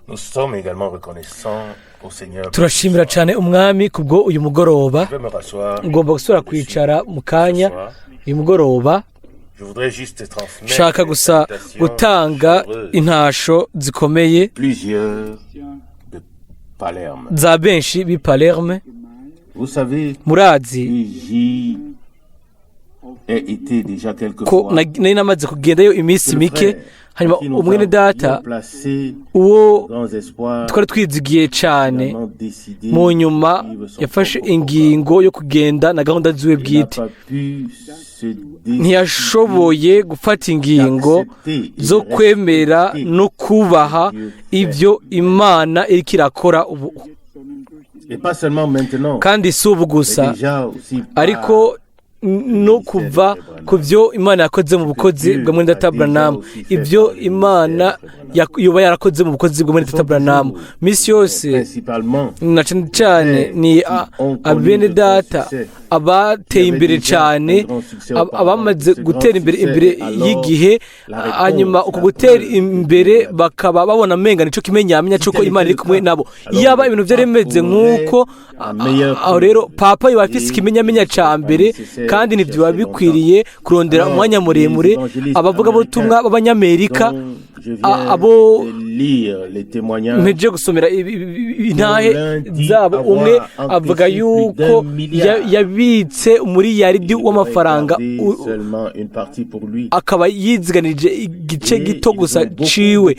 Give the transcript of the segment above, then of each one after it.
Nous sommes également reconnaissants au Seigneur. Turashimira cyane Umwami kubwo uyu mugoroba. Je vais me rasseoir. Ngomba gusubira kwicara mu kanya uyu mugoroba. Je voudrais juste transmettre Nshaka gusa des gutanga salutations intasho zikomeye plusieurs de Palerme. za benshi b'i Palerme. Vous savez Murazi que j'y ai été déjà quelques ko fois. nari namaze kugendayo iminsi mike. Hanyuma umwene data uwo twari twizigiye cyane, mu nyuma yafashe ingingo yo kugenda na gahunda ziwe bwite. Ntiyashoboye gufata ingingo zo kwemera no kubaha ibyo Imana iriko irakora ubu, kandi si ubu gusa, ariko no kuva ku byo Imana yakoze mu bukozi bwa mwene data Branham, ibyo Imana yoba yarakoze mu bukozi bwa mwene data Branham misi yose, na cyane cyane ni abene data abateye imbere cyane, abamaze gutera imbere imbere y'igihe. Hanyuma uku gutera imbere bakaba babona amenga nico kimenyamenya cy'uko Imana iri kumwe nabo. Iyaba ibintu byari bimeze nk'uko, aho rero papa yoba afise ikimenyamenya ca mbere, kandi ntibyoba bikwiriye kurondera umwanya muremure. Abavugabutumwa b'Abanyamerika abo mpejeje gusomera intahe zabo, umwe avuga yuko yabitse umuriyaridi w'amafaranga, akaba yiziganije igice gito gusa ciwe,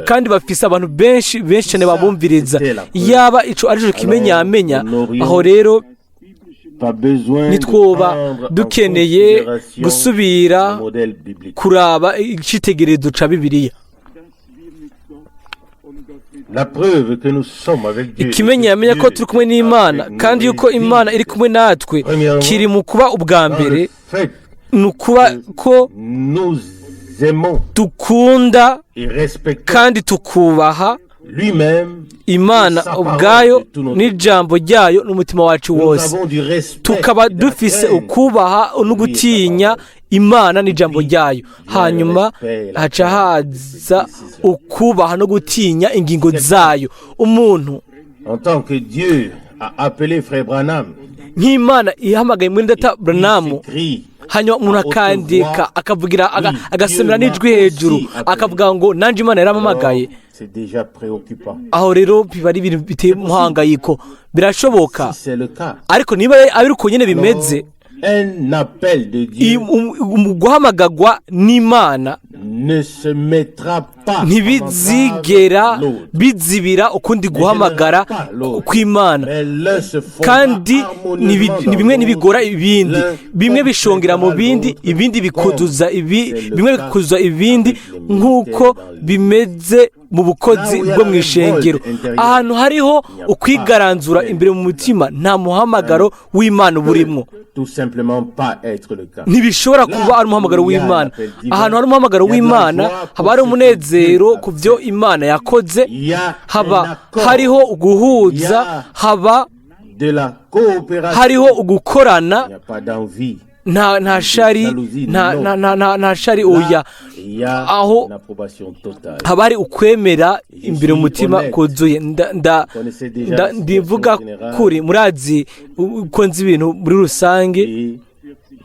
kandi bafise abantu benshi benshi cyane babumviriza. Yaba ico arico kimenyamenya, aho rero ntitwoba dukeneye gusubira kuraba icitegererezo ca Bibiliya. La preuve que nous sommes avec Dieu. Ikimenyamenya ko turi kumwe n'Imana kandi yuko Imana iri kumwe natwe kiri mu kuba ubwa mbere ni ukuba ko Nous aimons dukunda et respectons kandi tukubaha lui-même. Imana ubwayo n'ijambo ryayo n'umutima wacu wose, tukaba dufise ukubaha no gutinya Imana n'ijambo ryayo. Hanyuma haca haza ukubaha no gutinya ingingo zayo. Umuntu En tant que Dieu a appelé frère Branham, nk'Imana ihamagaye muri data Branham, s'écrit hanyuma umuntu akandika, akavugira, agasemera n'ijwi hejuru, akavuga ngo: "Nanjye Imana yarampamagaye." C'est déjà préoccupant. Aho rero biba ari ibintu biteye umuhangayiko. Birashoboka. Si c'est le cas, Ariko niba ari uko nyine bimeze, un appel de Dieu guhamagagwa n'Imana ne se mettra pas ntibizigera bizibira ukundi guhamagara kw'Imana, kandi ni bimwe ntibigora ibindi, bimwe bishongera mu bindi, ibindi bikuduza ibi, bimwe bikuzuza ibindi, nk'uko bimeze mu bukozi bwo mu ishengero. Ahantu hariho ukwigaranzura imbere mu mutima, nta muhamagaro w'Imana uba urimo. Tout simplement pas être le cas. Ntibishobora kuba ari umuhamagaro w'Imana. Ahantu hari umuhamagaro w'Imana haba hari umunezero ku byo Imana yakoze, haba hariho uguhuza, haba De la coopération. hariho ugukorana. Il n'y a pas d'envie. Nta shari, nta shari, oya. Il y a Aho une approbation totale. haba hari ukwemera imbere mu mutima kuzuye. Ndivuga kuri, murazi uko nzi ibintu muri rusange. Et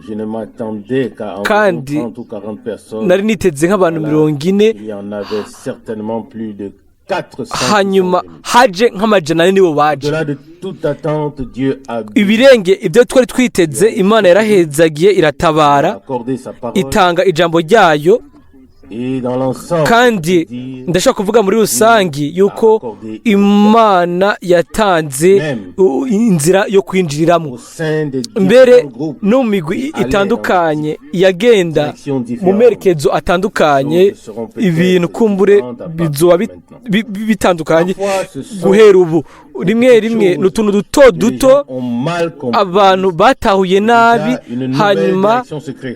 je ne m'attendais qu'à environ Kandi 30 ou 40 personnes. nari niteze nk'abantu 40. Il y en avait certainement plus de 400 qui Hanyuma sont venus. haje nk'400 nibo baje. Au-delà de toute attente, Dieu a Ibirenge ibyo twari twiteze, Imana yarahezagiye, iratabara, accordé sa parole. itanga ijambo ryayo. Et dans l'ensemble, Kandi dire, ndashaka kuvuga muri rusange yuko Imana yatanze inzira yo kwinjiriramo au sein des mbere différents groupes, no mu migwi itandukanye yagenda mu merekezo atandukanye. Ibintu kumbure bizoba bitandukanye guhera ubu. Rimwe rimwe ni utuntu duto duto ont mal compris. abantu batahuye nabi, hanyuma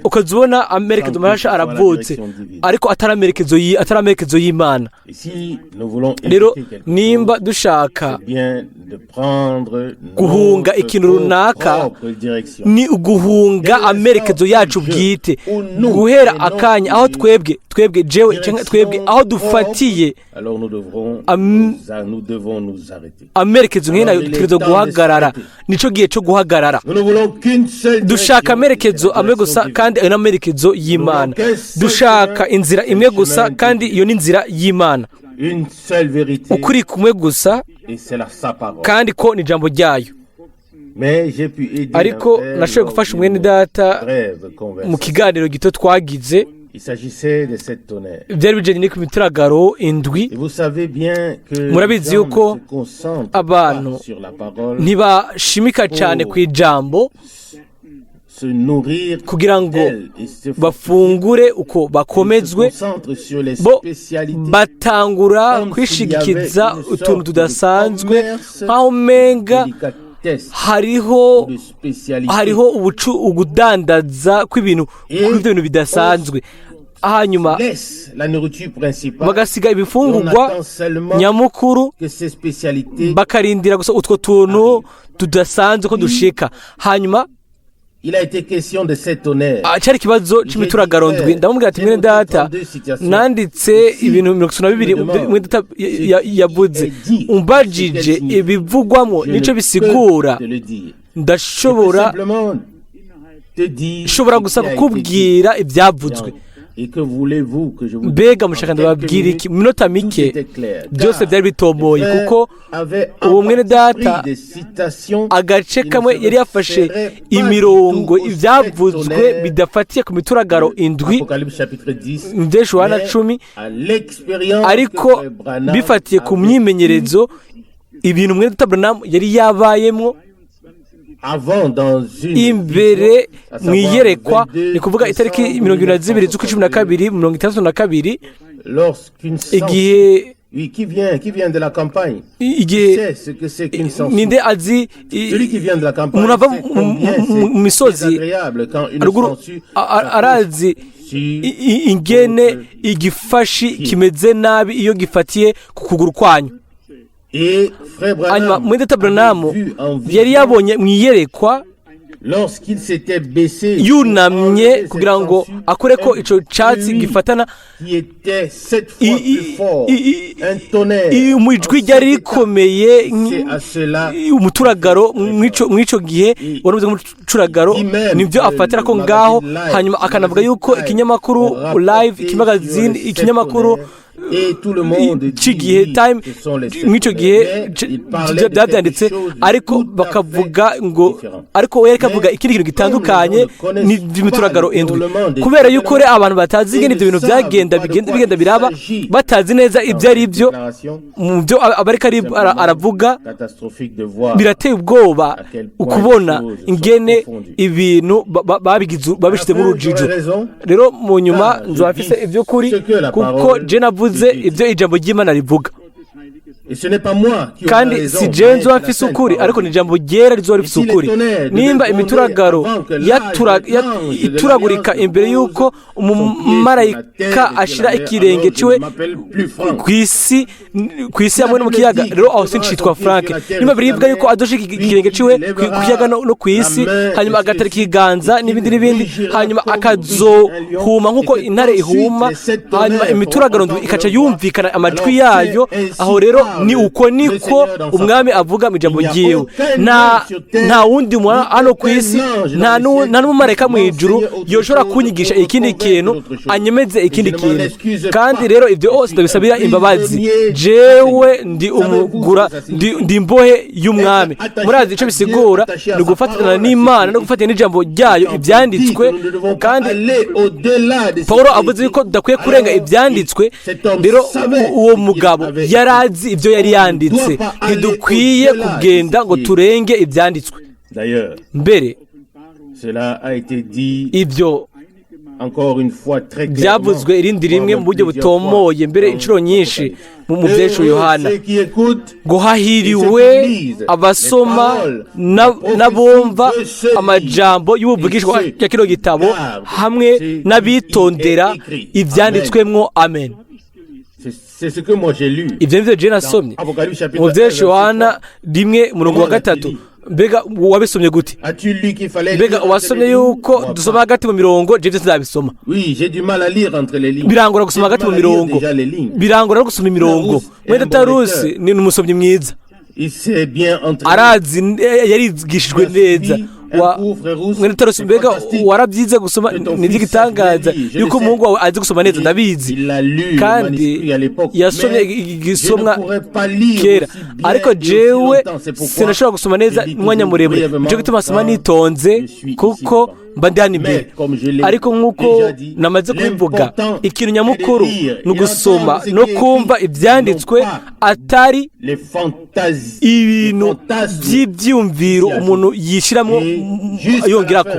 ukaza ubona amerekezo mashasha aravutse, ariko atari amerekezo y'Imana. Et si nous voulons Rero éviter quelque nimba chose, dushaka c'est bien de prendre Guhunga notre ikintu runaka propre direction. Ni uguhunga amerekezo yacu bwite. Guhera akanya aho twebwe jewe canke twebwe aho dufatiye Alors nous devrons nous devons nous arrêter. amerekezo nk'ayo nayo, dutegerezwa guhagarara. Nico gihe cyo guhagarara. Nous ne voulons qu'une seule Dushaka direction, amerekezo c'est la amwe gusa, direction kandi ayo ni amerekezo y'Imana. Dushaka inzira imwe gusa, kandi iyo ni inzira y'Imana. divine. Une seule vérité, Ukuri kumwe gusa, et c'est sa parole. kandi ko ni ijambo ryayo. Mais j'ai pu aider Ariko un frère nashoboye lors gufasha d'une umwene data brève mu conversation. kiganiro gito twagize. Il s'agissait de sept tonnerres. Byari bijyanye no ku mituragaro indwi. Et vous savez bien que Murabizi les gens yuko ne se concentrent abantu pas sur la parole, ntibashimika cyane ku ijambo se nourrir kugira ngo d'elle et se bafungure uko ils se bakomezwe. concentrent sur les Bo spécialités batangura comme kwishigikiza s'il y avait une utuntu sorte de tudasanzwe, commerce nk'aho umenga délicatesse hariho de spécialité. hariho ubucu ugudandaza kw'ibintu Et kuri ibyo bintu bidasanzwe, hanyuma Laisse la nourriture principale bagasiga et on ibifungurwa attend seulement nyamukuru, que ces spécialités. bakarindira gusa utwo tuntu tudasanzwe ko dushika. Hanyuma Il a été question de sept tonnerres. Cyari ikibazo c'imituragaro ndwi. Ndamubwira ati: "Mwene data, nanditse ibintu 32 mwene data yavuze. Umbajije ibivugwamo Je nico ne peux bisigura, te le dire. Je peux ndashobora simplement te dire nshobora ce gusa qui a été kukubwira ibyavuzwe." dit. Et que voulez-vous que je vous dise? Mbega mushaka En quelques ndababwira iki? Mu minutes, minota tout mike était clair. byose Car byari bitomoye, les frères kuko avaient uwo en mwene partie data pris des citations agace qui ne kamwe se yari yafashe référaient pas du imirongo tout aux sept ibyavuzwe tonnerres bidafatiye ku mituragaro indwi Apocalypse chapitre 10, ndesha Yohana mais 10, à l'expérience ariko que frère Branham bifatiye ku avait myimenyerezo, ibintu mwene data Branham yari yabayemwo avant dans une imbere vision, à savoir mu iyerekwa, 22 ni kuvuga itariki décembre 22 z'ukwa 12 62, lorsqu'une sangsue, igihe oui, qui vient de la campagne igihe sait ce que c'est qu'une sangsue. Ninde azi Celui qui vient de la campagne umuntu ava sait combien mu c'est misozi désagréable quand une haruguru sangsue arazi sur ingene igifashi kimeze nabi iyo gifatiye ku kuguru kwanyu. Et frère Hanyuma Branham mwene data Branham avait vu en yari vision yabonye mu iyerekwa lorsqu'il s'était baissé pour yunamye enlever cette kugira ngo sangsue, akureko un ico catsi bruit gifatana qui était sept fois plus fort, un tonnerre mu en ijwi ryari sept étapes. rikomeye C'est à cela umuturagaro mw'ico gihe wari umeze nk'umuturagaro, nibyo afatira ko ngaho. Hanyuma akanavuga yuko ikinyamakuru Live, ikimagazine, ikinyamakuru c'igihe Time mw'ico gihe byabyanditse, ariko bakavuga ngo ariko we yariko avuga ikindi kintu gitandukanye n'imituragaro indwi. Kubera yuko rero abantu batazi ingene ivyo bintu byagenda bigenda biraba, batazi neza ibyo ari byo mu byo aba ariko aravuga, birateye ubwoba ukubona ingene ibintu babishyize mu rujijo. Rero mu nyuma nzoba mfise iby'ukuri, kuko je navuze ibyo ijambo ry'Imana rivuga, kandi si jewe nzoba mfise ukuri, ariko ni ijambo ryera rizoba rifise ukuri. Nimba imituragaro ituragurika imbere y'uko umumarayika ashira ikirenge ciwe ku isi hamwe no mu kiyaga, rero aho sincitwa Frank. Nimba biribwa yuko adoshika ikirenge ciwe ku kiyaga no ku isi, hanyuma agatarika ikiganza n'ibindi n'ibindi, hanyuma akazohuma nk'uko intare ihuma, hanyuma imituragaro ndwi ikaca yumvikana amajwi yayo, aho rero ni uko niko umwami avuga mu ijambo ryiwe. Nta wundi muntu hano ku isi, nta n'umumarayika mu ijuru yoshobora kunyigisha ikindi kintu, anyemeze ikindi kintu. Kandi rero ibyo hose ndabisabira imbabazi. Jewe ndi umugura, ndi imbohe y'umwami. Murazi icyo bisigura? Ni ugufatana n'Imana no gufatanya n'ijambo ryayo ibyanditswe. Kandi Paul avuze yuko tudakwiye kurenga ibyanditswe. Rero uwo mugabo yari azi ibyo yari yanditse. Ntidukwiye kugenda ngo turenge ibyanditswe. Mbere ibyo byavuzwe irindi rimwe mu buryo butomoye, mbere inshuro nyinshi mu byeshu Yohana, ngo hahiriwe abasoma n'abumva amajambo y'ubuvugishwa ya kino gitabo hamwe n'abitondera ibyanditswemwo. Amen. C'est ce que moi j'ai lu. Ibyo nivyo je nasomye Dans Apocalypse chapitre mu 1, Vyaheshuwe verset Yohana 1 murongo wa 3. Mbega wabisomye gute? 3. As-tu lu qu'il fallait Mbega lire entre wasomye les lignes? yuko Moi, dusoma pas. hagati mu mirongo? Je sinabisoma. Oui, j'ai du mal à lire entre les lignes. Birangora gusoma J'ai hagati du mu mal à lire mirongo. déjà les lignes. Birangora no gusoma imirongo. Rusi Mwene est un data bon Rusi lecteur. ni umusomyi mwiza. Il s'est bien entraîné. Arazi, yarigishijwe neza. Wa Mwene data Rusi, mbega warabyize gusoma? Ni iby'igitangaza yuko umuhungu wawe azi gusoma neza, ndabizi. Kandi yasomye igisomwa kera, ariko jewe sinashobora gusoma neza umwanya muremure. Nico gituma nsoma nitonze kuko mba ndi hano imbere. Ariko nk'uko namaze kubivuga, ikintu nyamukuru ni ugusoma no kumva ibyanditswe, atari ibintu by'ibyiyumviro umuntu yishyiramo yongerako.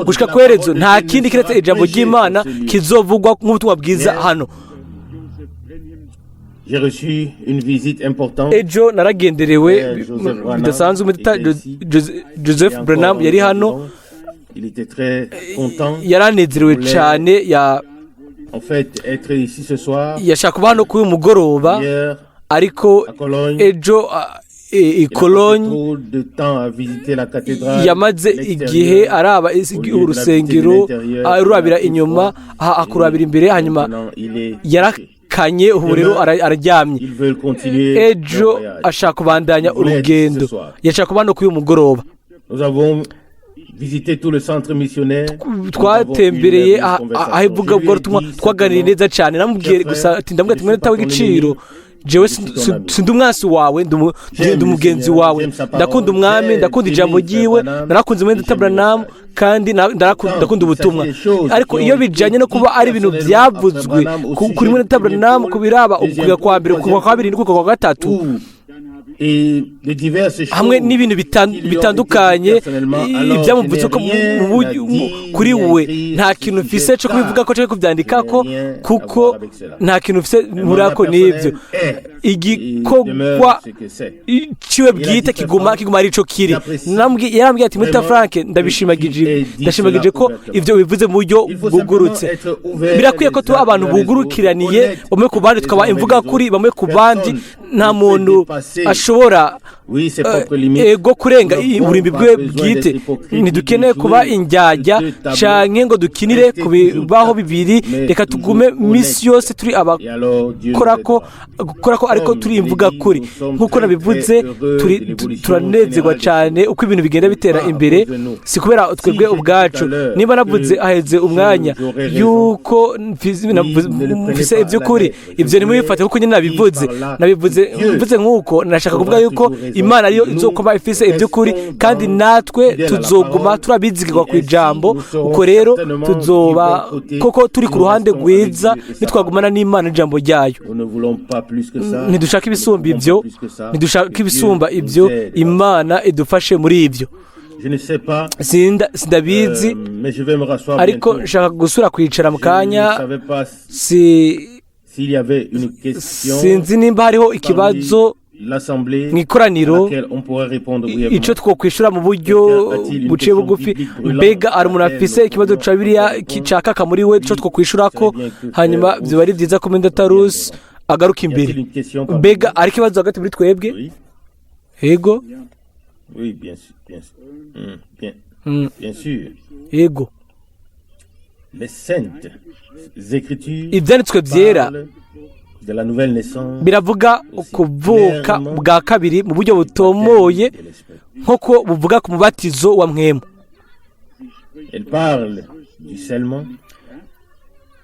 Gushika ku iherezo, nta kindi kiretse ijambo ry'Imana kizovugwa nk'ubutumwa bwiza hano. J'ai reçu une visite importante. Ejo naragenderewe Joseph Branham bidasanzwe. Umudita était ici. Joseph Et encore Branham en yari hano. disant, il était très content. Yaranezerewe cyane ya En fait, être ici ce soir. Yashaka kuba hano kuri uyu mugoroba. Hier, Ariko à Cologne, ejo i il a passé Cologne trop de temps à visiter la cathédrale, yamaze l'extérieur, igihe araba au lieu de la urusengero, visiter de l'intérieur, arurabira il a inyuma, froid. akurabira imbere, hanyuma Maintenant, il est couché. yarakanye. Ubu rero araryamye. Ils veulent continuer Ejo leur voyage. ashaka kubandanya Il voulait être ici urugendo. ce soir. Yashaka kuba hano kuri uyu mugoroba. Nous avons visité tout le centre missionnaire. Twatembereye aho ivuga bw'ubutumwa, twaganiriye neza cyane. Namubwiye gusa ati, ndamubwira ati: "Mwene data w'igiciro, jewe sindi umwansi wawe, ndi umugenzi wawe. Ndakunda Umwami, ndakunda ijambo ryiwe, narakunze mwene data Branham, kandi ndakunda ubutumwa. Ariko iyo bijanye no kuba ari ibintu byavuzwe kuri mwene data Branham, ku biraba ukwiga kwa mbere, ukwiga kwa kabiri n'ukwiga kwa gatatu, hamwe n'ibintu bitandukanye ibyamuvutse ko kuri we, nta kintu mfise cyo kubivuga ko cyangwa kubyandikako, kuko nta kintu mfise nkurako n'ibyo. Igikorwa ciwe bwite kiguma ari ico kiri." Yarambwiye ati: "Mwita Frank, ndabishimagije, ndashimagije ko ivyo bivuze mu buryo bwugurutse. Birakwiye ko tuba abantu bugurukiraniye bamwe ku bandi, tukaba imvuga kuri bamwe ku bandi. Nta muntu ashobora ego kurenga uburimbi bwe bwite. Ntidukeneye kuba indyarya canke ngo dukinire ku bibaho bibiri. Reka tugume misi yose turi abakorako gukora ko, ariko turi imvuga kuri." Nk'uko nabivuze, turanezerwa cyane uko ibintu bigenda bitera imbere, si kubera twebwe ubwacu. Niba navuze aheze umwanya yuko mfise iby'ukuri, ibyo ntimubifate kuko nyine nabivuze mvuze nk'uko nashaka kuvuga yuko Imana ariyo izokuba ifise iby'ukuri, kandi natwe tuzoguma turabizigirwa ku ijambo. Uko rero tuzoba koko turi ku ruhande rwiza nitwagumana n'Imana n'ijambo ryayo. Ntidushaka ibisumba ibyo, ntidushaka ibisumba ibyo. Imana idufashe muri ibyo. Sindabizi, ariko nshaka gusura kwicara mu kanya. Sinzi nimba hariho ikibazo mu ikoraniro icyo twokwishura mu buryo buciye bugufi. Mbega hari umuntu afise ikibazo cya Bibiliya cakaka muri we cyo twokwishura ko? Hanyuma biba ari byiza ko mwene Rusi agaruka imbere. Mbega ari ikibazo hagati muri twebwe? Yego. Oui, bien sûr, bien sûr. Bien, bien sûr. Yego. Les saintes écritures Ibyanditswe byera parlent de la nouvelle naissance biravuga ukuvuka bwa kabiri mu buryo butomoye de l'esprit. nk'uko buvuga ku mubatizo wa Mpwemu. Elle parle du scellement,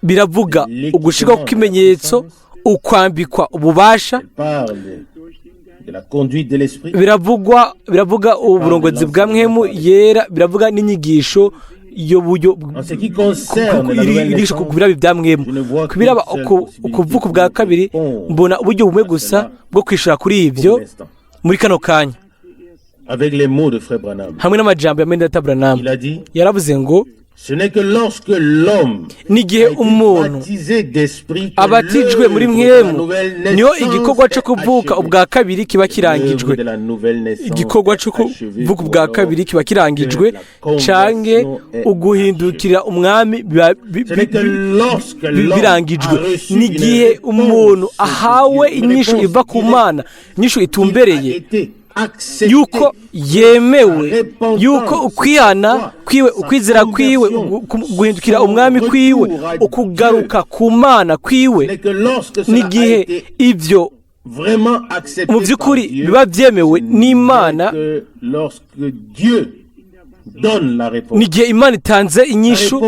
Biravuga ugushirwa kw'ikimenyetso, ukwambikwa ububasha. Elle parle de la conduite de l'esprit, Biravuga uburongozi bwa Mpwemu Yera, biravuga n'inyigisho y'uburyo En ce qui concerne la nouvelle inyigisho ku naissance, biraba ibya Mpwemu. je ne vois Ku biraba qu'une seule possibilité ukuvuka bwa kabiri, pour mbona uburyo bumwe gusa bwo kwishura kuri ibyo pour l'instant. muri kano kanya. Avec les mots de Frère Branham, Hamwe n'amajambo ya mwene data Branham, il a dit yaravuze ngo N'igihe umuntu abatijwe muri mwemu, niho igikorwa cyo kuvuka ubwa kabiri kiba kirangijwe. Igikorwa cyo kuvuka ubwa kabiri kiba kirangijwe, canke uguhindukira umwami birangijwe. N'igihe umuntu ahawe inyishu iva ku Mana, inyishu itumbereye yuko yemewe, yuko ukwihana kwiwe, ukwizera kwiwe, guhindukira umwami kwiwe, ukugaruka ku Mana kwiwe, n'igihe ibyo mu by'ukuri biba byemewe n'Imana, n'igihe Imana itanze inyishu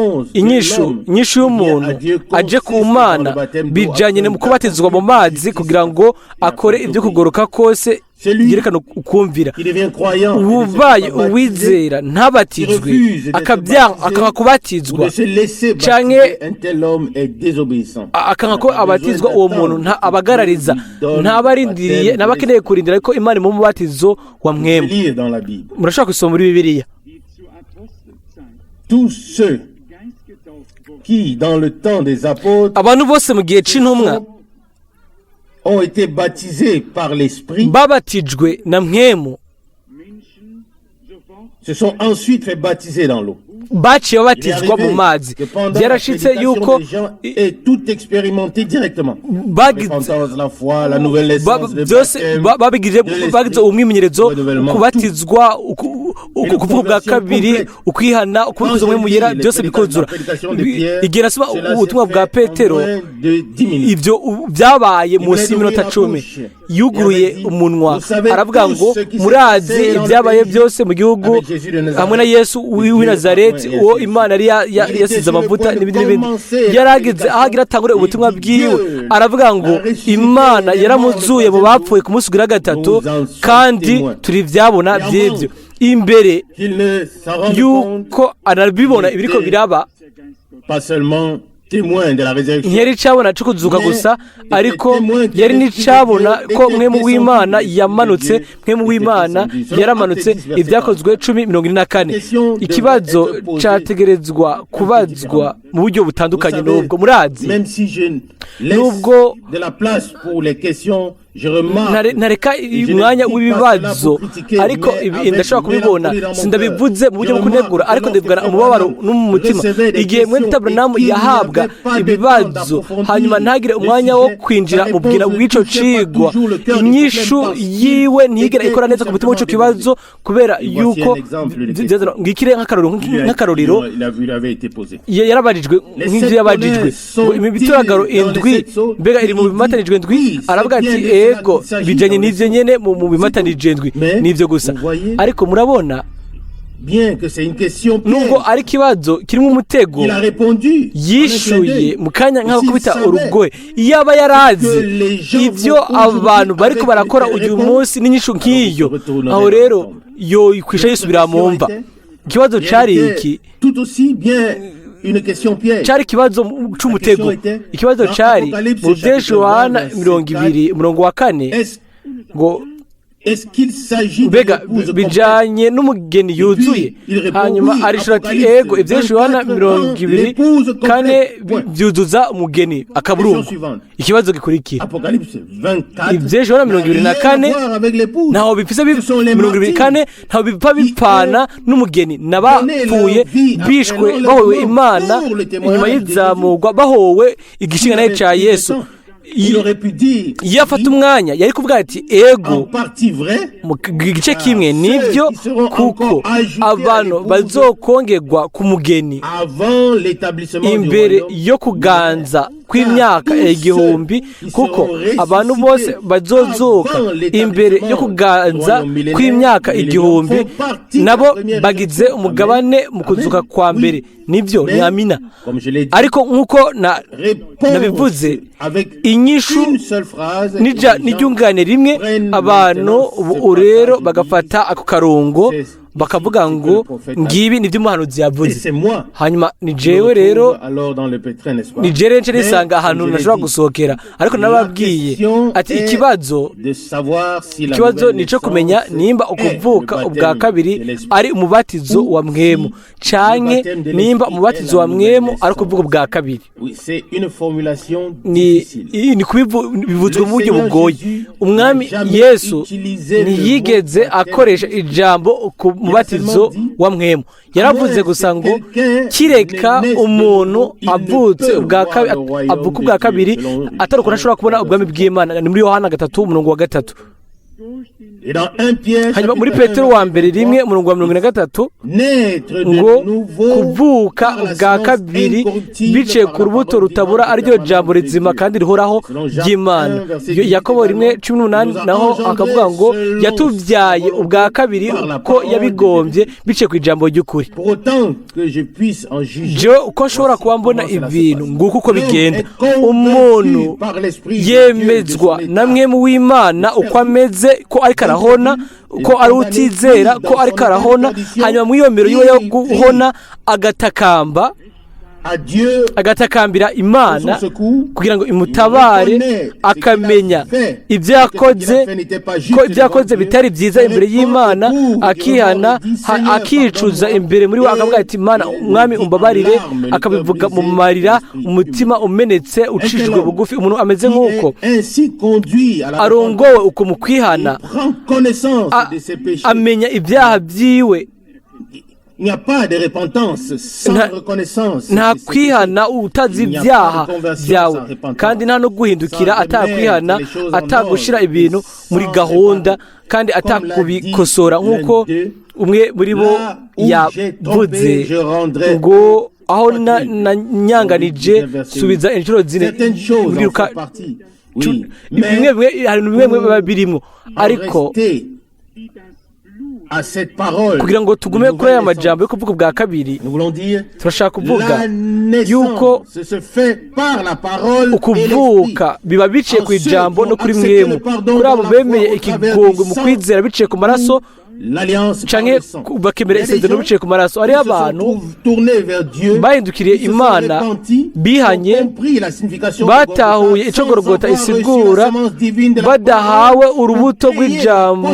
y'umuntu aje ku Mana bijyanye no kubatizwa mu mazi kugira ngo akore ibyo kugoroka kose yerekana ukumvira. Ubaye uwizera ntabatizwe, akanga kubatizwa canke akanga ko abatizwa, uwo muntu abagarariza, ntabarindiriye, ntabakeneye kurindira ko Imana imuha umubatizo wa mwemu. Murashobora gusoma muri Bibiliya. Abantu bose mu gihe c'intumwa ont été baptisés par l'Esprit, babatijwe na mwemu, se sont ensuite fait baptiser dans l'eau. Baciye babatizwa mu mazi. Byarashitse yuko tout expérimenté directement. Byose bagize umwimenyerezo, kubatizwa, ukuvuka bwa kabiri, ukwihana, ukubikuza umwe muyera, byose bikuzura. Igihe nasoma ubutumwa bwa Petero, ibyo byabaye munsi y'iminota 10. Yuguruye umunwa aravuga ngo murazi ibyabaye byose mu gihugu hamwe na Yesu w'i Nazareti, uwo Imana yari yasize amavuta n'ibindi n'ibindi. Yarageze aho agira atangure ubutumwa bwiwe, aravuga ngo Imana yaramuzuye mu bapfuye ku munsi ugira gatatu, kandi turi ibyabona by'ibyo. Imbere yuko anabibona ibiriko biraba, ntiyari icabona cyo kuzuka gusa, ariko yari n'icabona ko mwemu w'Imana yamanutse. Mwemu w'Imana yaramanutse. Ibyakozwe 10:44. Ikibazo cyategerezwa kubazwa mu buryo butandukanye n'ubwo. Murazi, nubwo ntareka umwanya w'ibibazo, ariko ndashobora kubibona, sindabivuze mu buryo bwo kunegura, ariko ndabivugana umubabaro no mu mutima. Igihe mwene Branham yahabwa ibibazo hanyuma ntagire umwanya wo kwinjira mu bwira bw'ico cigwa, inyishu yiwe ntigera ikora neza ku mutima w'ico kibazo, kubera yuko ngikire nk'akarorero yarabajijwe nk'ivyo yabajijwe ngo imituragaro indwi mbega iri mu bimatanijwe ndwi, aravuga ati ego bijanye n'ivyo nyene mu bimatanije ndwi, n'ivyo gusa. Ariko murabona, nubwo ari ikibazo kirimo umutego, yishuye mu kanya nk'aho kubita urugohe. Iyo aba yarazi ibyo abantu bariko barakora uyu munsi n'inyishu nk'iyo, aho rero yokwisha yisubira mu mva. Ikibazo cari iki, cari ikibazo c'umutego. Ikibazo cari mu vyesha Yohana 20 umurongo wa 4 ngo mbega bijanye n'umugeni yuzuye. Hanyuma arishura ati ego, ivyesha Yohana 24 vyuzuza umugeni akaburungu. Ikibazo gikurikira, ivyesha Yohana 24 ntaho bifise 24 ntaho bipfa bipfana n'umugeni, n'abapfuye bishwe bahowe Imana inyuma y'izamurwa, bahowe igishinga naye ca Yesu. Iyo afata umwanya yari kuvuga ati ego mu gice kimwe nibyo, kuko abantu bazokongerwa ku mugeni imbere yo kuganza kw'imyaka 1000, kuko abantu bose bazozuka imbere yo kuganza kw'imyaka 1000, nabo bagize umugabane mu kuzuka kwa mbere. Nibyo, ni amina. Ariko nk'uko nabivuze, inyishu n'iryungane rimwe, abantu ubu rero bagafata ako karongo Bakavuga ngo ngibi nibyo umuhanuzi yavuze. Hanyuma ni jewe rero, ni jewe nce nisanga ahantu ntashobora gusohokera. Ariko nababwiye ati ikibazo ni ico kumenya nimba ukuvuka ubwa kabiri ari umubatizo wa mwemu, canke nimba umubatizo wa mwemu ari ukuvuka ubwa kabiri. Ni bivuzwe mu buryo bugoye. Umwami Yesu ntiyigeze akoresha ijambo ku mubatizo wa mwemu. Yaravuze gusa ngo kireka umuntu avutse ubwa kabiri, avuka ubwa kabiri, atari ukuntu ashobora kubona ubwami bw'Imana. Ni muri Yohana 3:3. Hanyuma muri Petero wa mbere 1:43 ngo kuvuka ubwa kabiri biciye ku rubuto rutabura, ariryo jambo rizima kandi rihoraho ry'Imana. Yakobo 1:18 naho akavuga ngo yatubyaye ubwa kabiri ko yabigombye biciye ku ijambo ry'ukuri. Jewe uko nshobora kuba mbona ibintu, nguko uko bigenda. Umuntu yemezwa na mwemu w'Imana uko ameze, ko ariko arahona, ko ari utizera, ko ariko arahona. Hanyuma mu iyo miro yiwe yo guhona agatakamba, agatakambira Imana kugira ngo imutabare, akamenya ibyo yakoze, ko ibyo yakoze bitari byiza imbere y'Imana, akihana, akicuza imbere muri we, akavuga ati Imana umwami umbabarire, akabivuga mu marira, umutima umenetse, ucishijwe bugufi. Umuntu ameze nk'uko arongowe uko mu kwihana, amenya ibyaha byiwe. Nta kwihana utazi ibyaha byawe, kandi nta no guhindukira atakwihana, atagushira ibintu muri gahunda, kandi atakubikosora. Nk'uko umwe muri bo yavuze ngo aho nanyanganije subiza inshuro zine. Bimwe hari bimwe biba birimo, ariko kugira ngo tugume kuri aya majambo yo kuvuga ubwa kabiri, turashaka kuvuga yuko ukuvuka biba biciye ku ijambo no kuri mwemu. Kuri abo bemeye ikigongwe mu kwizera biciye ku maraso, canke bakemera isezerano biciye ku maraso. Hariho abantu bahindukiriye Imana, bihanye, batahuye ico Gorogota isigura, badahawe urubuto rw'ijambo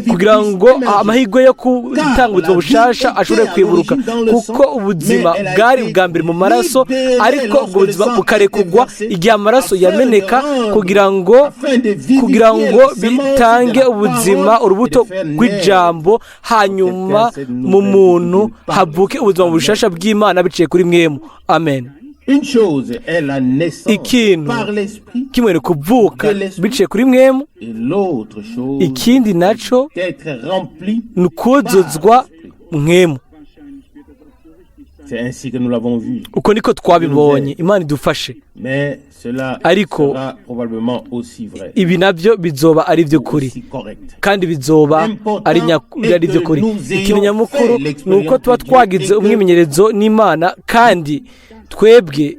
kugira ngo amahirwe yo gutanga ubuzima bushasha ashobore kwiburuka, kuko ubuzima bwari ubwa mbere mu maraso, ariko ubwo buzima bukarekugwa igihe amaraso yameneka, kugira ngo bitange ubuzima, urubuto rw'ijambo, hanyuma mu muntu havuke ubuzima bushasha bw'Imana biciye kuri mwemu. Amen. Ikintu kimwe ni kuvuka biciye kuri mwemu, ikindi naco ni ukuzuzwa mwemu. Uko niko twabibonye. Imana idufashe. Ariko ibi nabyo bizoba ari iby'ukuri, kandi bizoba ari iby'ukuri. Ikintu nyamukuru ni uko tuba twagize umwimenyerezo n'Imana, kandi twebwe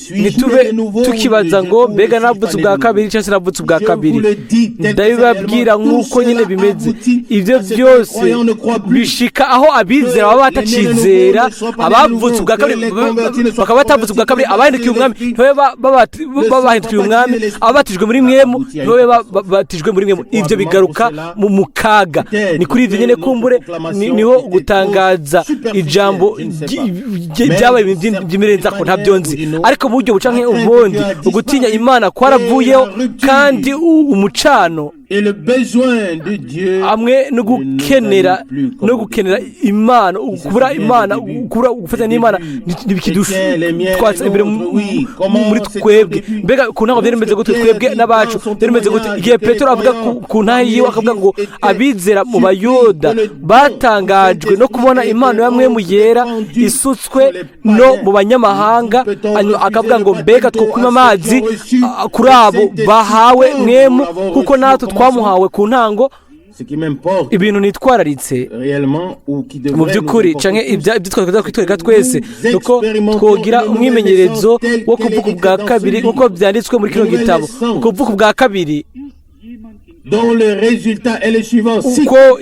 ntitube tukibaza ngo mbega navutse ubwa kabiri cyangwa se navutse ubwa kabiri. Ndabibabwira nk'uko nyine bimeze. Ibyo byose bishika aho abizera baba batacizera, abavutse ubwa kabiri bakaba batavutse ubwa kabiri, abahindukiye umwami ntibabe babahindukiye umwami, ababatijwe muri mwemu ntibabe babatijwe muri mwemu. Ibyo bigaruka mu kaga. Ni kuri ibyo nyine kumbure niho gutangaza ijambo byabaye by'imirenza ko ntabyo nzi, ariko mu buryo buca nk'ubundi ugutinya Imana kwaravuyeho, kandi umucano hamwe no gukenera Imana, kubura Imana, kubura gufatanya n'Imana ntibikidutwatsa imbere muri twebwe. Mbega ku ntango byari bimeze gute twebwe n'abacu? Byari bimeze gute igihe Petero avuga ku ntahe yiwe, akavuga ngo abizera mu Bayuda batangajwe no kubona impano ya mwemu yera isutswe no mu banyamahanga, akavuga ngo mbega twokunywa amazi kuri abo bahawe mwemu, kuko natwe twamuhawe ku ntango. Ibintu nitwararitse mu by'ukuri canke ibyo twakwiye kwitwereka twese, nuko twogira umwimenyerezo wo kuvuga ubwa kabiri nk'uko byanditswe muri kino gitabo. Ukuvuga ubwa kabiri Uko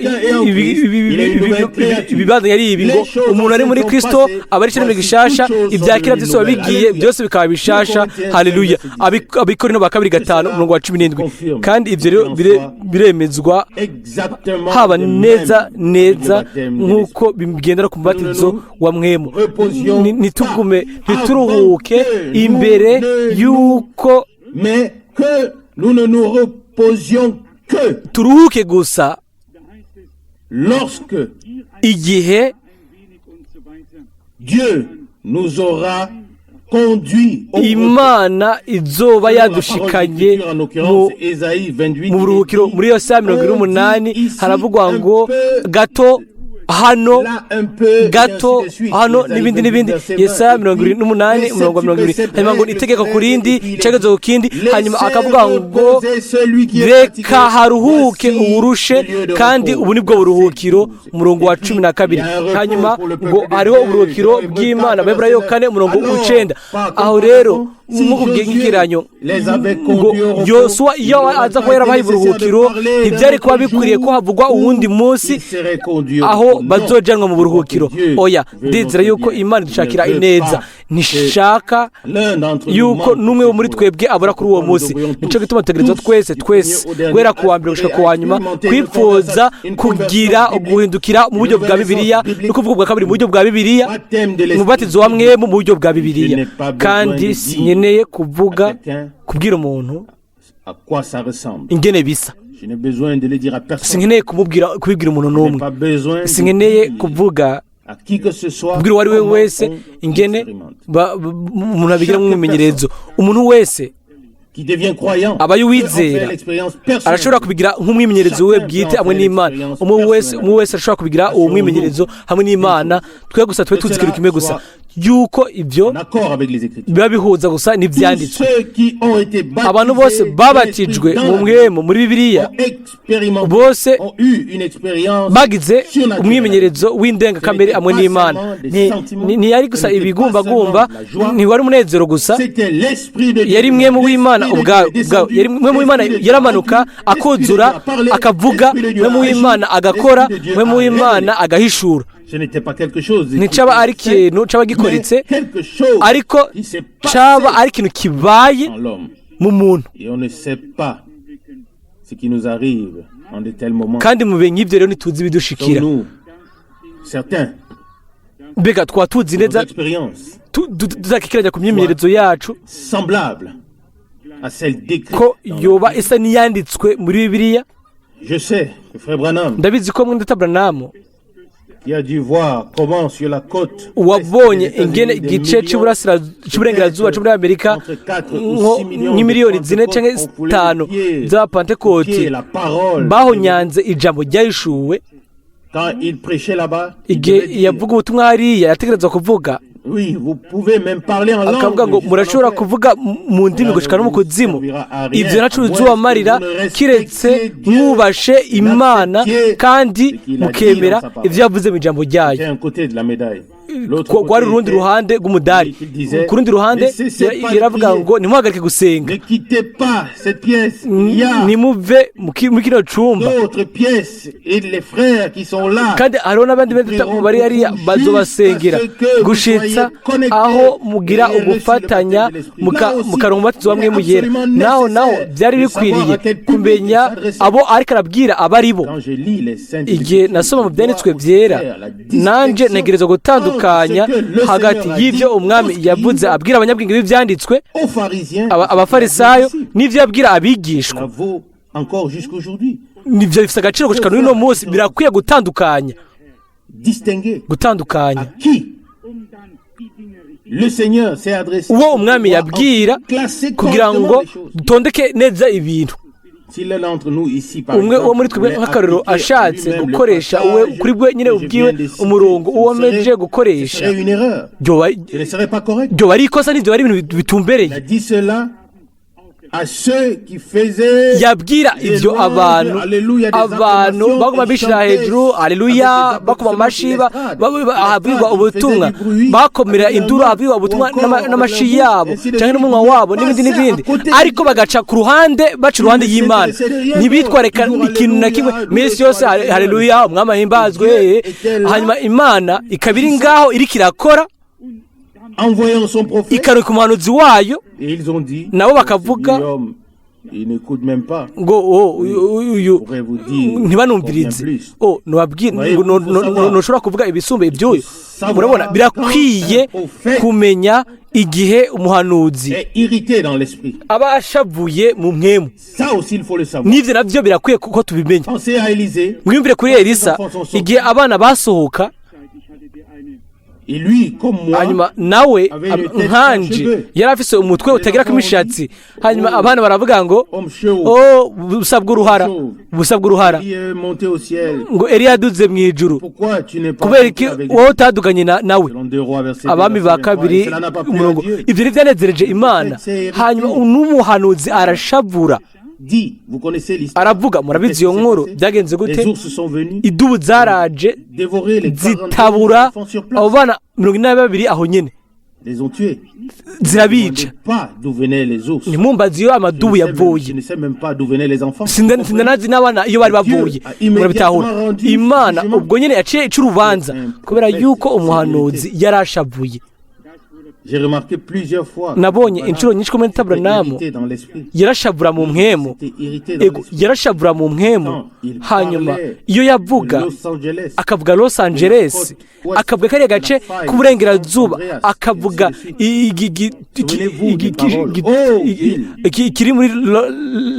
ibibanza yari ibi ngo umuntu ari muri Kristo aba ari ikiremwa gishasha, ibya kera byose biba bigiye, byose bikaba bishasha. Haleluya. Abakorinto ba kabiri 5 umurongo wa 17. Kandi ibyo rero biremezwa haba neza neza nk'uko bigendera ku mubatizo wa mpwemu. Ntitugume, ntituruhuke imbere y'uko Mais que nous ne nous reposions que turuhuke gusa lorsque igihe Dieu nous aura conduit au Imana izoba yadushikanye mu buruhukiro. Muri Yesaya 48 haravugwa ngo gato hano, gato hano, n'ibindi n'ibindi. Yesaya 78 umurongo wa 70. Hanyuma ngo itegeko ku rindi, icyerekezo ku kindi. Hanyuma akavuga ngo reka haruhuke uwurushe, kandi ubu nibwo buruhukiro, umurongo wa 12. Hanyuma ngo hariho uburuhukiro bw'Imana, Abaheburayo 4 umurongo w'9. Aho rero nk'uko bw'ikiranyo ngo Yosuwa iyo aza kuba yarabahaye uburuhukiro, ntibyari kuba bikwiriye ko havugwa uwundi munsi aho bazojanwa mu buruhukiro. Oya, ndizera yuko Imana idushakira ineza, ntishaka yuko n'umwe wo muri twebwe abura kuri uwo munsi. Nicyo gituma tutegerezwa twese twese, guhera ku wa mbere gushika ku wa nyuma, kwipfuza kugira guhindukira mu buryo bwa Bibiliya, no kuvuga ubwa kabiri mu buryo bwa Bibiliya, umubatizo wa mpwemu mu buryo bwa Bibiliya. Kandi sinkeneye kuvuga, kubwira umuntu ingene bisa. Sinkeneye kumubwira, kubibwira umuntu n'umwe. Sinkeneye kuvuga, kubwira uwo ari we wese ingene umuntu abigira nk'umwimenyerezo. Umuntu wese aba y'uwizera arashobora kubigira nk'umwimenyerezo we bwite hamwe n'Imana. Umwe wese arashobora kubigira uwo mwimenyerezo hamwe n'Imana. Twe gusa tube tuzi ikintu kimwe gusa, yuko ibyo biba bihuza gusa n'ibyanditswe. Abantu bose babatijwe mu mpwemu muri Bibiliya, bose bagize umwimenyerezo w'indengakamere hamwe n'Imana. Ntiyari gusa ibigumbagumba, ntiwari umunezero gusa, yari mpwemu w'Imana ubwawe. Yari mpwemu w'Imana, yaramanuka akuzura, akavuga. Mpwemu w'Imana agakora, mpwemu w'Imana agahishura. Nticaba ari ikintu caba gikoretse, ariko caba ari ikintu kibaye mu muntu. Kandi mu bihe nk'ibyo rero ntituzi ibidushikira. Mbega twaba tuzi neza tuzakikiranya ku myimenyerezo yacu ko yoba isa n'iyanditswe muri Bibiliya? Ndabizi ko mwene Branham wabonye ingene igice cy'uburengerazuba cyo muri Amerika, nk'imiliyoni 4 cyangwa 5 z'Abapantekoti bahonyanze ijambo ryahishuwe. Igihe yavuga ubutumwa hariya, yategerezwa kuvuga, akavuga ngo murashobora kuvuga mu ndimi gushika no mu kuzimu, ibyo ntaco bizobamarira kiretse mwubashe Imana kandi mukemera ibyo yavuze mu ijambo ryayo. Rwari urundi ruhande rw'umudari. Ku rundi ruhande yaravuga ngo ntimuhagarike gusenga, nimuve muri kino cumba, kandi hariho n'abandi bari hariya bazobasengera gushitsa aho mugira ugufatanya, mukaronka umubatizo wa mpwemu yera. Naho byari bikwiriye kumenya abo ariko arabwira abo ari bo. Igihe nasoma mu byanditswe byera, nanje ntegerezwa gutandukanya hagati y'ibyo Umwami yavuze abwira abanyabwenge b'ibyanditswe, Abafarisayo, n'ibyo yabwira abigishwa. Nibyo bifite agaciro gushika n'uno munsi. Birakwiye gutandukanya, gutandukanya uwo Umwami yabwira, kugira ngo dutondeke neza ibintu. Umwe wo muri twebwe, nk'akarorero, ashatse gukoresha uwe kuri bwe nyine ubwiwe umurongo uwo meje gukoresha, byoba ari ikosa, n'ibyo ari ibintu bitumbereye. Yabwira ibyo abantu, abantu baguma bishyira hejuru aleluya, bakoma amashi, ahabwirwa ubutumwa, bakomera induru, ahabwirwa ubutumwa n'amashi yabo cyangwa n'umunwa wabo n'ibindi n'ibindi, ariko bagaca ku ruhande, baca iruhande y'Imana, ntibitwareka ikintu na kimwe. Minsi yose haleluya, umwami ahimbazwe. Hanyuma Imana ikaba iri ngaho iriko irakora, ikaruka umuhanuzi wayo, nabo bakavuga ngo uyu ntibanumvirize. Ntushobora kuvuga ibisumba iby'uyu. Murabona, birakwiye kumenya igihe umuhanuzi aba ashavuye mu mwemu. N'ibyo nabyo birakwiye kuko tubimenya. Mwiyumvire kuri Elisa igihe abana basohoka, hanyuma nawe nkanje yari afise umutwe utagira ko imishatsi. Hanyuma abana baravuga ngo oh, busa bw'uruhara, busa bw'uruhara, ngo Eliya yaduze mu ijuru, kubera iki wowe utaduganye nawe? Abami ba kabiri umurongo. Ibyo ntibyanezereje Imana. Hanyuma n'umuhanuzi arashavura, aravuga. Murabizi iyo nkuru byagenze gute? Idubu zaraje zitabura abo bana 42 aho nyine, zirabica. Ntimumbaze iyo amadubu yavuye, sindanazi n'abana iyo bari bavuye. Murabitahura, Imana ubwo nyine yaciye ica urubanza kubera yuko umuhanuzi yarashavuye. Nabonye inshuro nyinshi ko muri Tabernamu yarashavura mu mpwemu, yarashavura mu mpwemu. Hanyuma iyo yavuga akavuga Los Angeles, akavuga kariya gace k'uburengerazuba, akavuga kiri muri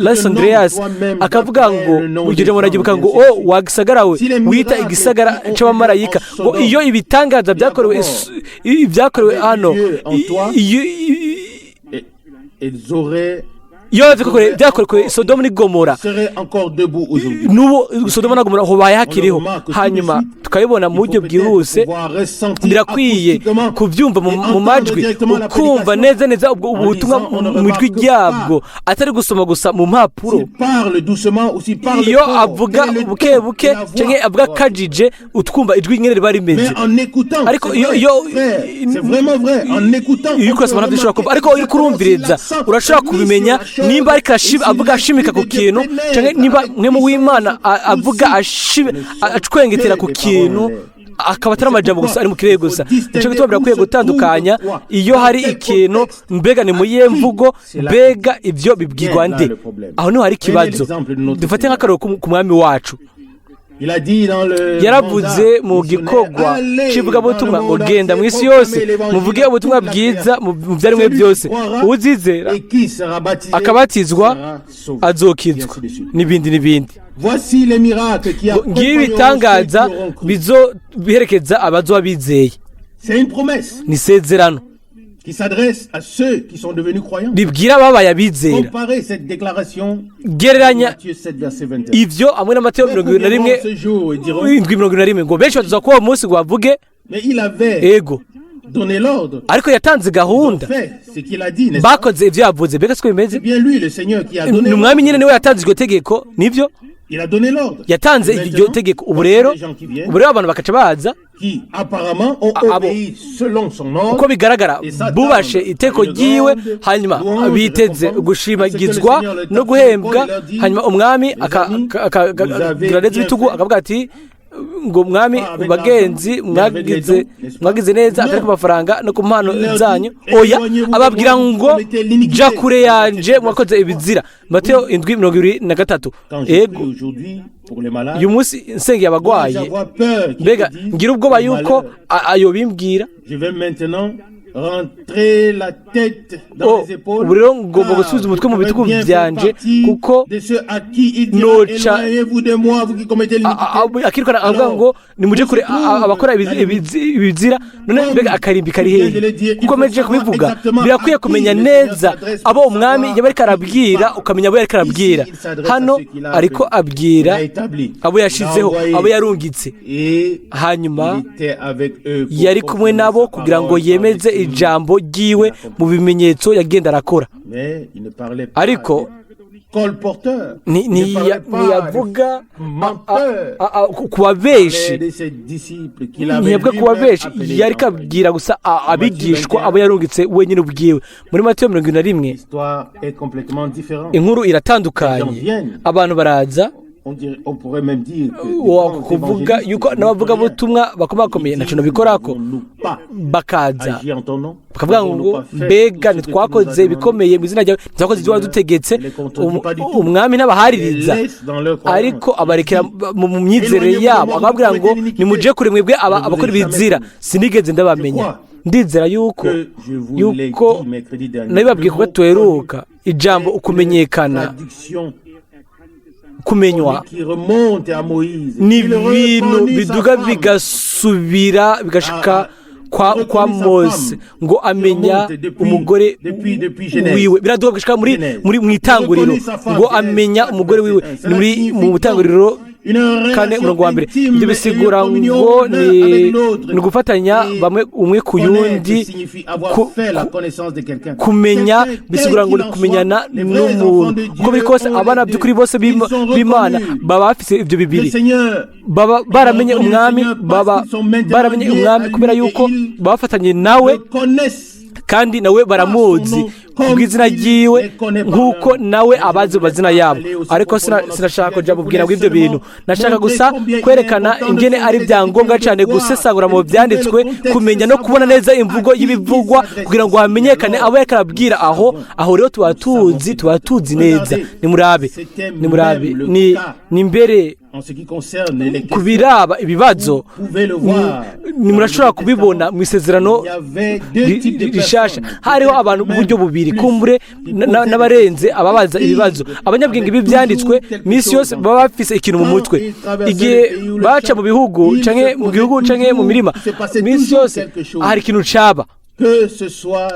Los Andreas, akavuga ngo ugeze muragibuka ngo o wagisagara we wita igisagara c'abamarayika, ngo iyo ibitangaza byakorewe hano, iyo byakorewe Sodomu n'i Gomora, n'ubu Sodomu na Gomora hubaye hakiriho. Hanyuma tukabibona mu buryo bwihuse. Birakwiye kubyumva mu majwi, ukumva neza neza ubwo ubutumwa mu ijwi ryabwo, atari gusoma gusa mu mpapuro. Iyo avuga buke buke cyangwa avuga akajije, utwumva ijwi nyine riba rimeze. Ariko iyo urasoma ntabyo ushobora kumva, ariko iyo kurumviriza urashobora kubimenya nimba ariko avuga ashimika ku kintu, cyangwa nimba mwe mu w'Imana avuga acwengetera ku kintu, akaba atari amajambo gusa ari mu kirere gusa. Nicyo gituma birakwiye gutandukanya iyo hari ikintu, mbega ni muyihe mvugo, mbega ibyo bibwirwa nde? Aho niho hari ikibazo. Dufate nk'akarorero ku mwami wacu. Yaravuze mu gikorwa cy'ivugabutumwa ngo genda mu isi yose muvuge ubutumwa bwiza mu byaremwe byose, uzizera akabatizwa azokizwa, n'ibindi n'ibindi. Ngibi ibitangaza bizo biherekeza abazoba bizeye. Ni isezerano ribwira ababaye abizera. Gereranya ibyo hamwe na Mateyo 21 7:21, ngo benshi batuza kuba uwo munsi ngo bavuge ego, ariko yatanze gahunda, bakoze ibyo yavuze. Mbega siko bimeze? Ni umwami nyine niwe yatanze iryo tegeko, nibyo yatanze iryo tegeko. Ubu rero abantu bakaca baza, uko bigaragara bubashe iteko ryiwe, hanyuma biteze gushimagizwa no guhembwa. Hanyuma umwami akagira neza ibitugu, akavuga ati ngo mwami bagenzi mwagize neza, atari ku mafaranga no ku mpano zanyu. Oya, ababwira ngo ja kure yanje mwakoze ibizira. Mateyo 7:23. Ego, uyu munsi nsengeye abagwaye, mbega ngira ubwoba yuko ayo bimbwira. Ubu rero ngomba gusubiza umutwe mu bitugu byanje, kuko noca akirukana avuga ngo nimuje kure abakora ibizira. None mbega akarimbi kari hehe? Kuko meje kubivuga, birakwiye kumenya neza abo umwami yaba ariko arabwira, ukamenya abo yariko arabwira. Hano ariko abwira abo yashizeho, abo yarungitse. Hanyuma yari kumwe nabo kugira ngo yemeze ijambo ryiwe mu bimenyetso yagenda arakora. Ariko ntiyavuga ku babeshi, ntiyavuga ku babeshi, yari kabwira gusa abigishwa abo yarungitse wenyine ubwiwe. Muri Matayo 71 inkuru iratandukanye, abantu baraza kuvuga yuko n'abavugabutumwa bakomakomeye ntacyo nabikorako, bakaza bakavuga ngo mbega ntitwakoze ibikomeye mu izina ryawe, ntitwakoze ibyo wadutegetse. Umwami ntabahaririza, ariko abarekera mu myizerere yabo, akababwira ngo nimuje kure mwebwe abakora ibizira, sinigeze ndabamenya. Ndizera yuko nabibabwiye kuko tuheruka ijambo ukumenyekana, kumenywa ni ibintu biduga bigasubira bigashika kwa Mose ngo amenya umugore wiwe, biraduga bigashika muri mu itanguriro ngo amenya umugore wiwe, ni muri mu itanguriro 4:1. Ibyo bisigura ngo ni gufatanya bamwe umwe ku yundi. Kumenya bisigura ngo ni kumenyana n'umuntu. Uko biri kose abana by'ukuri bose b'Imana baba bafise ibyo bibiri, baba baramenye umwami, baba baramenye umwami kubera yuko bafatanye nawe, kandi nawe baramuzi kubw'izina ryiwe nk'uko nawe abazi mazina yabo. Ariko sinashaka kuja mubwira ngo ibyo bintu, nashaka gusa kwerekana ingene ari byangombwa cyane gusesangura mu byanditswe, kumenya no kubona neza imvugo y'ibivugwa kugira ngo hamenyekane abo yariko arabwira. Aho rero tuba tuzi neza. Nimurabe ni mbere kubiraba ibibazo, murashobora kubibona mu isezerano rishasha. Hariho abantu uburyo bubiri, kumbure n'abarenze ababaza ibibazo. Abanyabwenge b'ibyanditswe misi yose baba bafise ikintu mu mutwe. Igihe baca mu bihugu canke mu gihugu canke mu mirima, misi yose hari ikintu caba,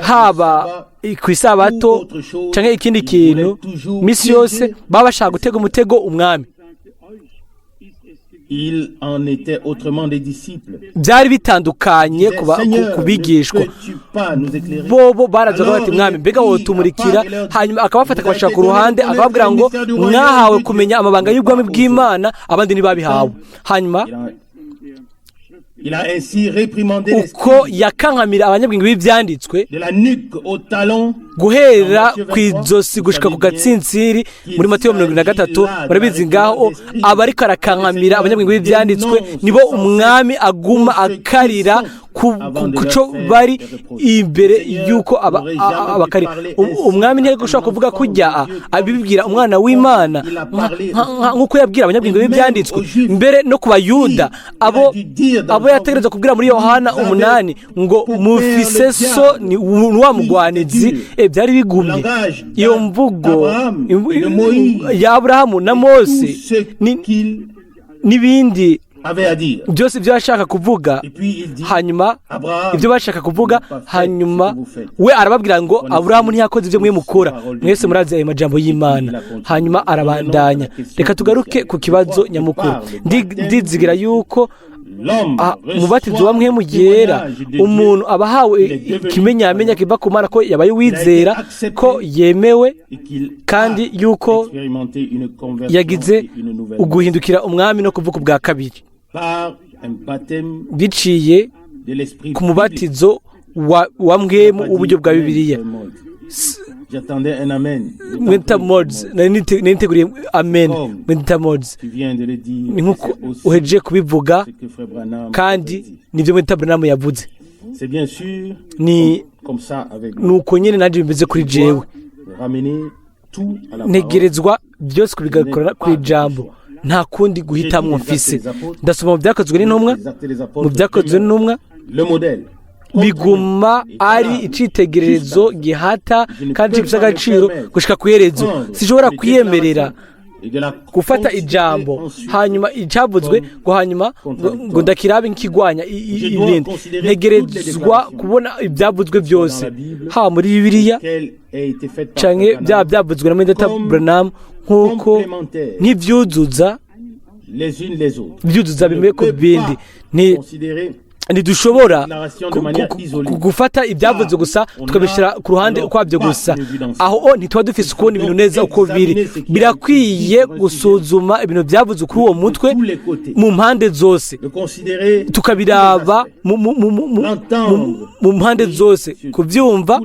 haba ku isabato canke ikindi kintu, misi yose baba bashaka gutega umutego umwami. Il en était autrement des disciples. Byari bitandukanye ku bigishwa bobo barazaga bati mwami mbega wotumurikira, hanyuma akabafata akabashaka ku ruhande akababwira ngo mwahawe kumenya amabanga y'ubwami bw'Imana, abandi ntibabihawe. Hanyuma uko yakankamira abanyabwenge b'ibyanditswe guhera ku izosi gushika ku gatsintsiri muri Matayo 73, barabizi ngaho abariko arakankamira abanyabwenge b'ibyanditswe nibo umwami aguma akarira kuco bari imbere yuko abakari. Umwami ntiyari gushobora kuvuga kujya abibwira umwana w'Imana nk'uko yabwira abanyabwenge b'ibyanditswe mbere no ku Bayuda abo yategereza kubwira muri Yohana 8 ngo mufise so ni wa mugwanizi. Byari bigumye iyo mvugo ya Aburahamu na Mose n'ibindi byose ibyo bashaka kuvuga. Hanyuma ibyo bashaka kuvuga, hanyuma we arababwira ngo Aburahamu ntiyakoze ibyo mwe mukora, mwese murazi ayo majambo y'Imana. Hanyuma arabandanya. Reka tugaruke ku kibazo nyamukuru. Ndizigira yuko umubatizo wa Mpwemu Yera, umuntu aba ahawe ikimenyamenya kiva ku Mana ko yabaye uwizera, ko yemewe, kandi yuko yagize uguhindukira umwami no kuvuka ubwa kabiri biciye ku mubatizo wa Mpwemu w'uburyo bwa Bibiliya. Mwita Mods, nari amen. Mwita Mods ni nkuko uhejeje kubivuga, kandi nibyo Mwita Branham yavuze. Ni nuko nyine nanjye bimeze kuri jewe, ntegerezwa byose kubigarukana ku ijambo, nta kundi guhitamwo mfise. Ndasoma mu byakozwe n'intumwa, mu byakozwe n'intumwa biguma ari icitegererezo gihata kandi gifite agaciro gushika ku iherezo. Sinshobora kwiyemerera gufata ijambo hanyuma icyavuzwe ngo hanyuma ngo ndakirabe nk'ikigwanya ibindi. Ntegerezwa kubona ibyavuzwe byose, haba muri Bibiliya canke byaba byavuzwe na Mwene Data Branham, nk'uko ntivyuzuza byuzuza bimwe ku bindi. Ntidushobora gufata ibyavuze gusa tukabishyira ku ruhande ukwabyo gusa. Aho ntituba dufise ukubona ibintu neza uko biri. Birakwiye gusuzuma ibintu byavuze kuri uwo mutwe mu mpande zose, tukabiraba mu mpande zose, kubyumva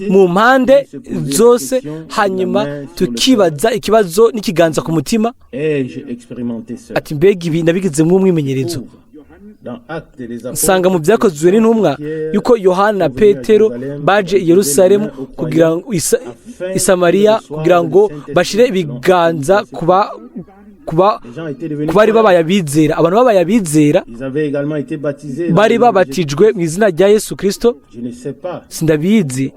mu mpande zose, hanyuma tukibaza ikibazo n'ikiganza ku mutima ati: "Mbega ibi nabigize nk'umwimenyerezo?" Nsanga mu Byakozwe n'Intumwa yuko Yohana na Petero baje i Yerusalemu kugira ngo i Samariya kugira ngo bashire ibiganza kuba bari babaye abizera. Abantu babaye abizera bari babatijwe mu izina rya Yesu Kirisito. Sindabizi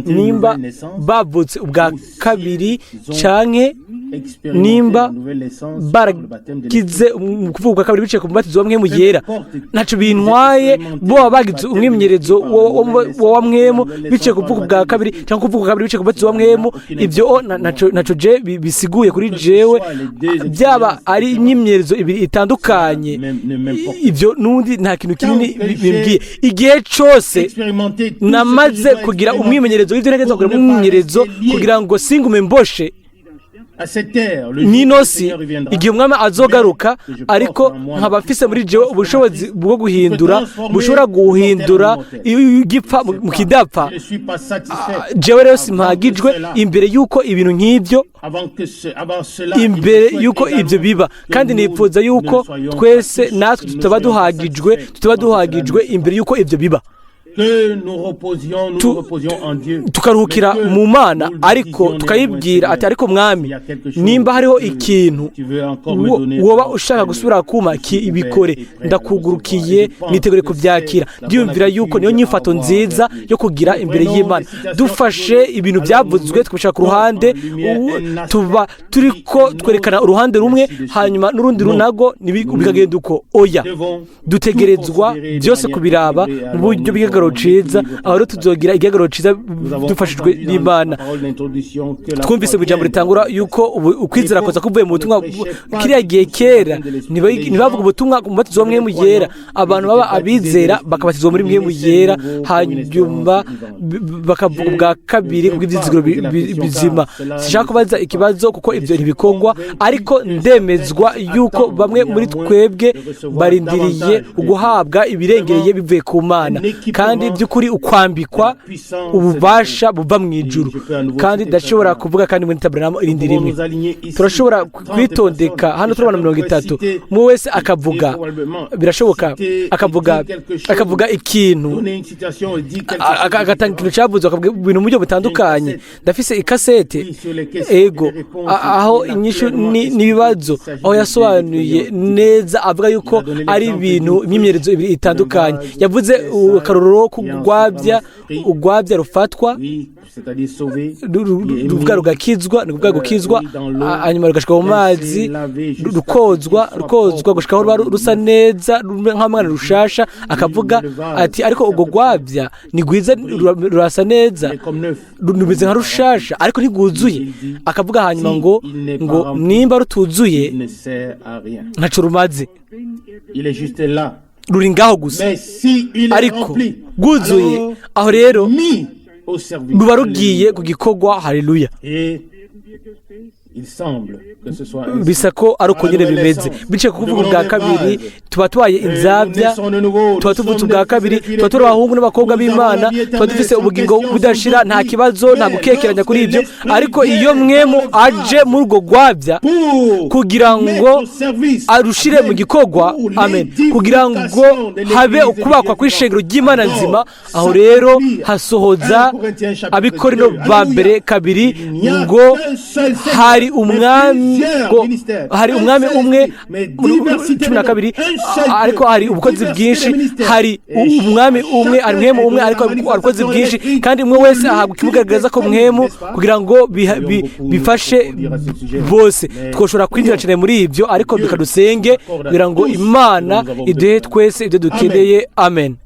nimba bavutse ubwa kabiri canke nimba baragize mu kuvuga ubwa kabiri biciye ku mubatizo wa Mpwemu Yera. Ntaco bintwaye bo baba bagize umwimenyerezo wa Mpwemu biciye ku kuvuga ubwa kabiri cyangwa kuvuga ubwa kabiri biciye ku mubatizo wa Mpwemu. Ibyo naco je bisiguye kuri jewe. Byaba ari imyimenyerezo ibiri itandukanye, ibyo n'undi nta kintu kinini bimbwiye. Igihe cose namaze kugira umwimenyerezo w'ibyo ntegerezwa kugira umwimenyerezo kugira ngo singume mboshe n'ino si igihe Umwami azogaruka, ariko nkaba mfise muri jewe ubushobozi bwo guhindura, bushobora guhindura igipfa mu kidapfa. Jewe rero simpagijwe imbere y'uko ibintu nk'ibyo, imbere y'uko ibyo biba. Kandi nifuza y'uko twese natwe tutaba duhagijwe imbere y'uko ibyo biba, tukaruhukira mu Mana, ariko tukayibwira ati: "Ariko Mwami, nimba hariho ikintu woba ushaka gusubira kuma, ibikore, ndakugurukiye, nitegure kubyakira." Ndiyumvira yuko niyo nyifato nziza yo kugira imbere y'Imana. Dufashe ibintu byavuzwe tukabishyira ku ruhande, tuba turi ko twerekana uruhande rumwe, hanyuma n'urundi runago bikagenda uko. Oya, dutegerezwa byose kubiraba mu buryo bw'igihagararo ciza. Aho rero tuzogira igihagararo ciza dufashijwe n'Imana. Twumvise mu ijambo ritangura yuko ukwizera kuza kuvuye mu butumwa. Kiriya gihe kera ntibavuga ubutumwa ku mubatizo wa Mpwemu Yera. Abantu baba abizera bakabatizwa muri Mpwemu Yera, hanyuma bakavuga ubwa kabiri kubw'ibyizigiro bizima. Sinshaka kubaza ikibazo kuko ibyo ntibikorwa, ariko ndemezwa yuko bamwe muri twebwe barindiriye guhabwa ibirengereye bivuye ku Mana, kandi by'ukuri ukwambikwa ububasha buva mu ijuru. Kandi ndashobora kuvuga kandi muri tabernamu irindi rimwe, turashobora kwitondeka hano turabona 30, umwe wese akavuga, birashoboka akavuga ikintu, agatanga ikintu cyavuzwe, akavuga ibintu mu buryo butandukanye. Ndafise ikasete, ego, aho inyishu n'ibibazo, aho yasobanuye neza avuga yuko ari ibintu imyimenyerezo ibiri itandukanye. Yavuze akarorero k'urwabya, urwabya rufatwa ruvuga rugakizwa, ni ukuvuga gukizwa, hanyuma rugashirwa mu mazi, rukozwa gushika aho ruba rusa neza nk'umwana rushasha. Akavuga ati: "Ariko urwo rwabya ni rwiza, rurasa neza, rumeze nka rushasha, ariko ntirwuzuye." Akavuga hanyuma ngo nimba rutuzuye ntaco rumaze, ruri ngaho gusa. Ariko rwuzuye, aho rero ruba rugiye ku gikorwa. Haleluya! Bisa ko ari uko nyine bimeze. Biciye ku kuvuga ubwa kabiri, tuba tubaye inzabya, tuba tuvutse ubwa kabiri, tuba turi abahungu n'abakobwa b'Imana, tuba dufise ubugingo budashira. Nta kibazo, nta gukekeranya kuri ibyo. Ariko iyo Mpwemu aje muri urwo rwabya kugira ngo arushire mu gikorwa, amen, kugira ngo habe ukubakwa kw'ishengero ry'Imana nzima, aho rero hasohoza Abakorinto ba mbere 2 ngo hari umwami, ngo hari Umwami umwe, 12, ariko hari ubukozi bwinshi. Hari Umwami umwe, hari Mpwemu umwe, ariko hari ubukozi bwinshi, kandi umwe wese ahabwa ikimugaragaza ko Mpwemu kugira ngo bifashe bose. Twoshobora kwinjira cyane muri ibyo, ariko reka dusenge kugira ngo Imana iduhe twese ibyo dukeneye. Amen.